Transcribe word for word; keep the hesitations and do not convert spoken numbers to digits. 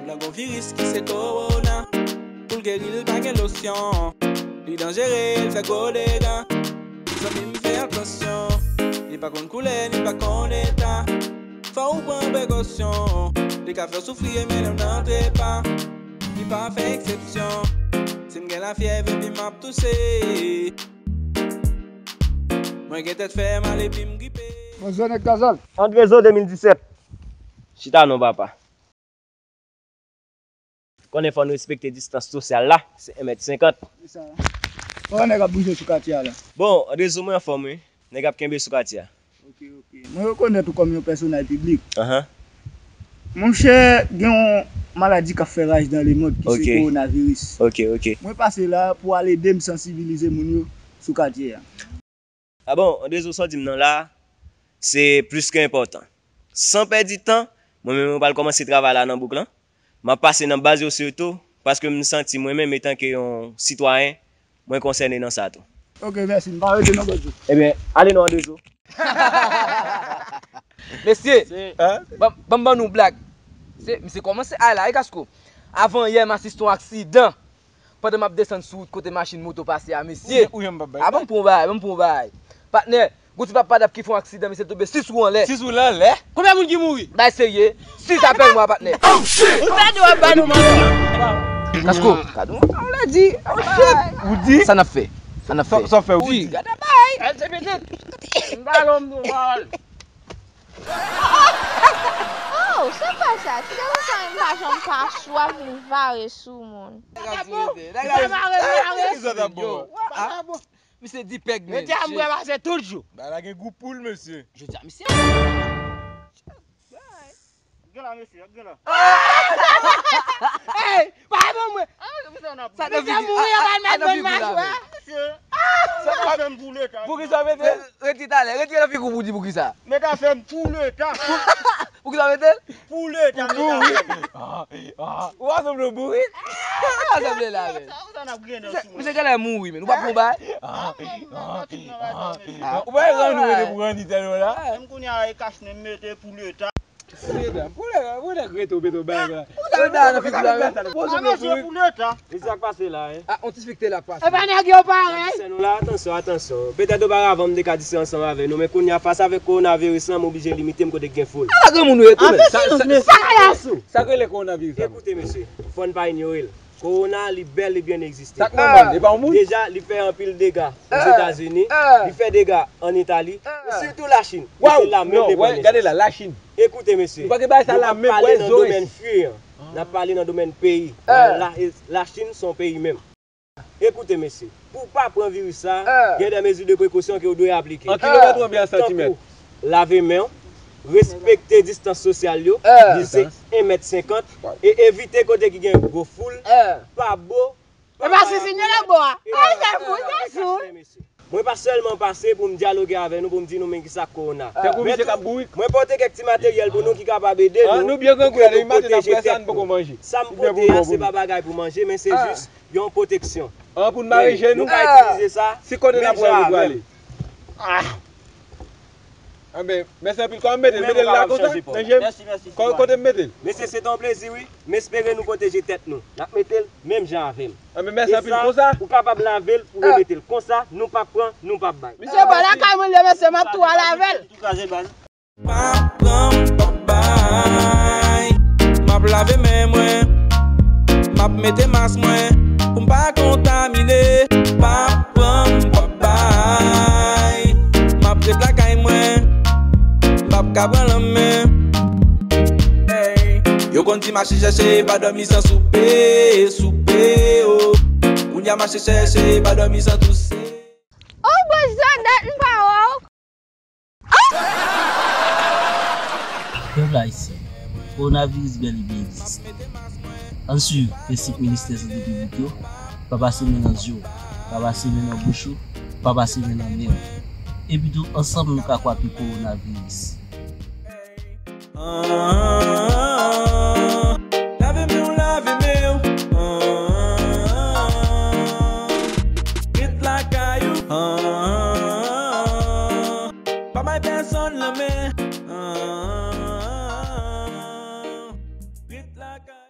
Nan gon viris ki se kowona, pou l geri l pa gen losyon. Li danjere, l fè gwo dega. Zanmi m fè atansyon, li pa konn koulè, li pa konn eta. Fò w pran prekosyon, li ka fè w soufri e mennen w nan trepa. Li pa fè eksepsyon, si m gen lafyèv epi m ap touse. Mwen gen tèt fè mal epi m gripe. Bonjou, nèg Gazòl. Andrezo de mil disèt. Chita non, papa. Konnen fò n respekte distans sosyal la, se en mèt senkant. Kisa? Kòman nèg ap bouje sou katye a la? Bon, Andrezo, mwen anfòm, wi. Nèg ap kenbe sou katye a. Ok, ok. Mwen rekonèt ou kòm yon pèsonaj piblik. Ahan. Monchè, gen yon maladi k ap fè raj nan lemonn ki se Ok. kowonaviris. Ok, ok. Mwen pase la pou al ede m sansibilize moun yo sou katye a. A bon, Andrezo, sa w di m nan la, se plis ke enpòtan. San pèdi tan, mwen menm mwen pral kòmanse travay la nan bouk lan. M ap pase nan baz yo sitou, paske m santi mwen menm, etanke yon sitwayen, mwen konsène nan sa tou. Ok, mèsi. M pa rete non, bòdye. Ebyen, ale non, Andrezo. Mesye, ban, ban m ban nou blag. Se, misye kòmanse ay la, wi, Kasko. Avan yè, m asiste yon aksidan. Pandan m ap desann sou wout kote machin moto pase a, mesye. Ou janm, ou janm p ap bay. A, ban m pran yon bagay, ban m pran yon bagay. Patnè, gon ti papa dap ki fè yon aksidan, misye tonbe sis wou anlè. Sis wou anlè? Konbyen moun ki mouri? Bay serye. Sis apèl mwa, patnè. Ou pèdi w ap ba nou manti. Kasko, gade yon bagay w la di. Ou di? Sa n ap fè? Sa n ap fè? Sa w fè, ou di? Gade bagay. M pa lòm nou, pawòl. Oh, se pa sa. Se konsa m pa janm pa swa vin vare sou moun. Nèg ap boule. Nèg ap boule. Ki zòt ap boule? Misye di pèg, men. Mesye, m bwè pase tout jou. Bagay la gen gou poul, mesye. Jodi a, misye. Gen la, mesye, gen la. Hey, pa bon mwen. Sa nan figi, a, a, a, nan figi la, men. Mesye, sa ka fè m boule, ta. Poukisa w mete? Retire talè, retire nan figi w pou di poukisa. Meta fè m pou leta. Poukisa w mete l? Pou leta, meta fè m. Ou pa sanble yon bourik. Ou pa sanble la, men. Sa, sa n ap griyen nan sou. Misye genlè mouri, men. Ou pa pran bagay. Ou pa rann ou mete pou rann itèl la. Menm kounye a, e kach nèg mete pou leta. Pou lè, pou lè gete w mete yon bagay la. Ou ta nan figi la, men. Ou sanble yon bourik. Mesye, sa k pase la, en? Ah, on ti fik te la k pase. Epa nèg yo parèy. Sè nou la, atansyon, atansyon. Petèt oparavan m te ka di se ansanm avè nou, men kounye a, fas avèk kowonaviris lan, m oblije limite m kote k gen foul. Ala granmoun ou ye tou, men. Sa, sa, sa k rele kowonaviris la? Ekoute, mesye, fò n pa inyore l. Kowona, li bèl, li byen egziste. Sa k nòmal, e pa yon moun? Deja, li fè anpil dega Ozetazini, li fè dega ann Itali, e sitou Lachin. E se la menm li pran nesans. Gade la, Lachin. Ekoute, mesye, nou pa gen bagay sa la, men bwè zo. N ap pale nan domèn fwi an. N ap pale nan domèn peyi. La, e, Lachin se yon peyi menm. Ekoute, mesye, pou w pa pran viris sa, gen de mezi de prekosyon ke w dwe aplike. An kilomèt ou anbyen an santimèt? Tankou lave men w, respekte distans sosyal yo, ki se en mèt senkant, e evite kote ki gen gwo foul, pa bo, pa pa la bò a. Ay, fè foul, fè foul. Mwen pa sèlman pase pou m dyaloge avè nou, pou m di nou men kisa k kowona. Tankou misye k ap bourik. Mwen pote kèk ti materyèl pou nou ki kapab ede nou, pou ke nou pwoteje tèt nou. Sa m pote a, se pa bagay pou manje, men se jis yon pwoteksyon. An, pou n mare je nou. Nou ka itilize sa, si kote n ap pran nou prale. Ah! Anben, mèsi anpil. Kòman m mete l? Mete l la konsa, nan je m? Kote m mete l? Mesye, se te yon plezi, wi. M espere nou pwoteje tèt nou. N ap mete l menm jan avè m. Anben, mèsi anpil konsa. Ou kapab lave l, ou remete l konsa, nou p ap pran, nou p ap bay. Misye pa lakay mwen, mesye, m ap tou al avè l. Pa pran, m p ap bay. M ap lave men mwen. M ap mete mas mwen pou m pa kontamine. Pa pran, m p ap bay. M ap ret lakay mwen. M p ap ka pran lanmè. Ey. Yo konn di mache chèche, pa dòmi san soupe, soupe, oh. Kounye a mache chèche, pa dòmi san touse. Oh, bòs, sa dat m pa wè w. Pèp ayisyen, kowonaviris bèl e byen egziste. Ann swiv prensip Ministè Sante Piblik yo, pa pase men nan zye w, pa pase men nan bouch ou, pa pase men nan men w. Epi tou, ansanm nou ka kwape kowonaviris. Ah, lave men w, lave men w. Ah, ret lakay ou. Ah, pa bay pèsonn lanmen. Ah, ret lakay.